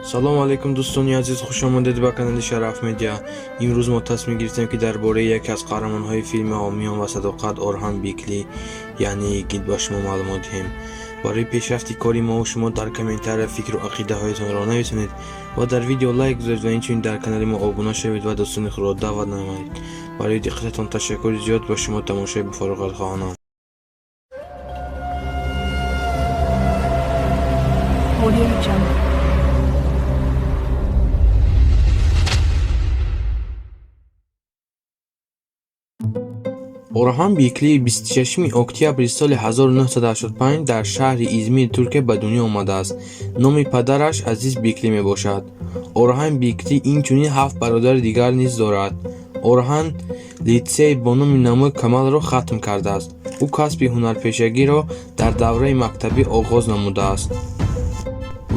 Салому алайкум, дӯстони азиз, хуш омадед ба канали Шараф Медиа. Имрӯз мо тасмим гирифтем, ки дар бораи яке аз қаҳрамонҳои филми Ҳомиён ва Садоқат, Орҳан Бикли, яъне Йигит, ба шумо маълумот диҳем. Барои пешрафти кори мову шумо дар комментария фикру ақидаҳоятонро нависонед ва дар видео лайк гузоред ва инчунин дар канали мо обуна шавед ва дӯстони худро даъват намоед. Барои диққататон ташаккури зиёд, ба шумо тамошои бофароғат хоҳонам. Audio Jungle. Орҳан Бикли 26 октябри соли 1985 дар шаҳри Измири Туркия ба дунё омадааст. Номи падараш Азиз Бикли мебошад. Орҳан Бикли инчунин ҳафт бародари дигар низ дорад. Орҳан литсей бо номи Намуи Камалро хатм кардааст. Ӯ касби ҳунарпешагиро дар давраи мактабӣ оғоз намудааст.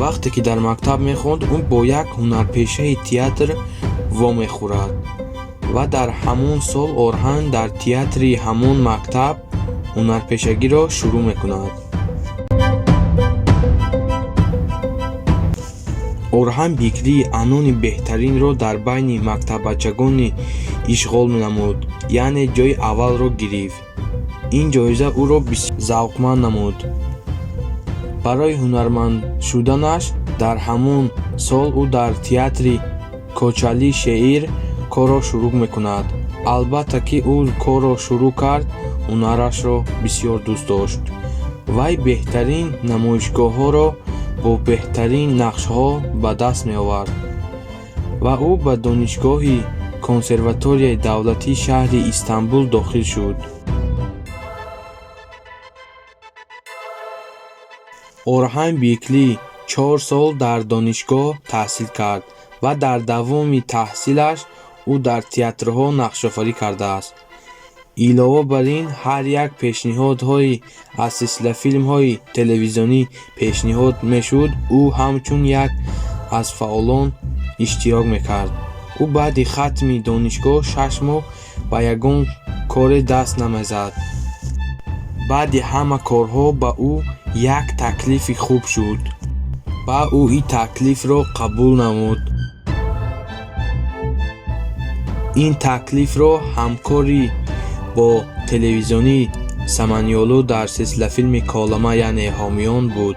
Вақте ки дар мактаб мехонд, ӯ бо як ҳунарпешаи театр вомехӯрад ва дар ҳамон сол Орҳан дар театри ҳамон мактаб ҳунарпешагиро шурӯъ мекунад. Орҳан Бикли анони беҳтаринро дар байни мактаббачагони ишғол намуд, яъне ҷойи аввалро гирифт. Ин ҷоиза ӯро бисёр завқманд намуд. Барои ҳунарманд шуданаш дар ҳамон сол ӯ дар театри Кочали Шеир корро шурӯъ мекунад. Албатта ки ӯ корро шурӯъ кард, ҳунарашро бисёр дӯст дошт. Вай беҳтарин намоишгоҳҳоро бо беҳтарин нақшҳо ба даст меовард ва ӯ ба донишгоҳи консерваторияи давлатии шаҳри Истанбул дохил шуд. Орҳан Бикли 4 сол дар донишгоҳ таҳсил кард ва дар давоми таҳсилаш ӯ дар театрҳо нақшофарӣ кардааст. Илова бар ин, ҳар як пешниҳодҳои аз силсилафилмҳои телевизионӣ пешниҳод мешуд, ӯ ҳамчун як аз фаъолон иштирок мекард. Ӯ баъди хатми донишгоҳ 6 моҳ ба ягон коре даст намезад. Баъди ҳама корҳо ба ӯ як таклифи хуб шуд ва ӯ ин таклифро қабул намуд. Ин таклифро ҳамкорӣ бо телевизиони Саманёлу дар силсилафилми Колама, яъне Ҳомиён буд.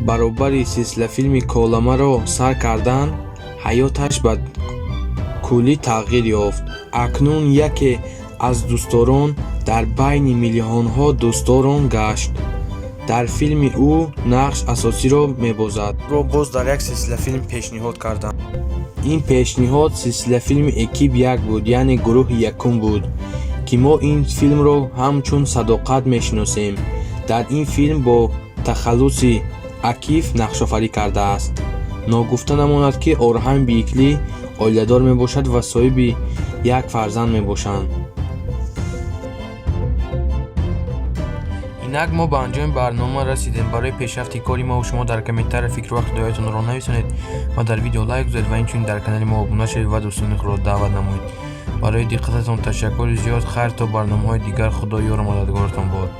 Баробари силсилафилми Коламаро сар кардан, ҳаёташ ба куллӣ тағйир ёфт. Акнун яке аз дӯстдорон дар байни миллионҳо дӯстдорон гашт. Дар филми ӯ нақш асосиро мебозад. Ӯро боз дар як силсилафилм пешниҳод карданд. Ин пешниҳод силсилафилми Экип як буд, яъне гурӯҳи якум буд, ки мо ин филмро ҳамчун Садоқат мешиносем. Дар ин филм бо тахаллуси Акиф нақшофарӣ кардааст. Ногуфта намонад, ки Орҳан Бикли оиладор мебошад ва соҳиби як фарзанд мебошанд. Инак мо ба анҷоми барнома расидем. Барои пешрафти кори мову шумо дар комментария фикру ақидаҳоятонро нависонед ва дар видео лайк гузоред ва инчунин дар канали мо обуна шавед ва дӯстони худро даъват намоед. Барои диққататон ташаккури зиёд. Хайр, то барномаҳои дигар, Худо ёру мададгоратон бод.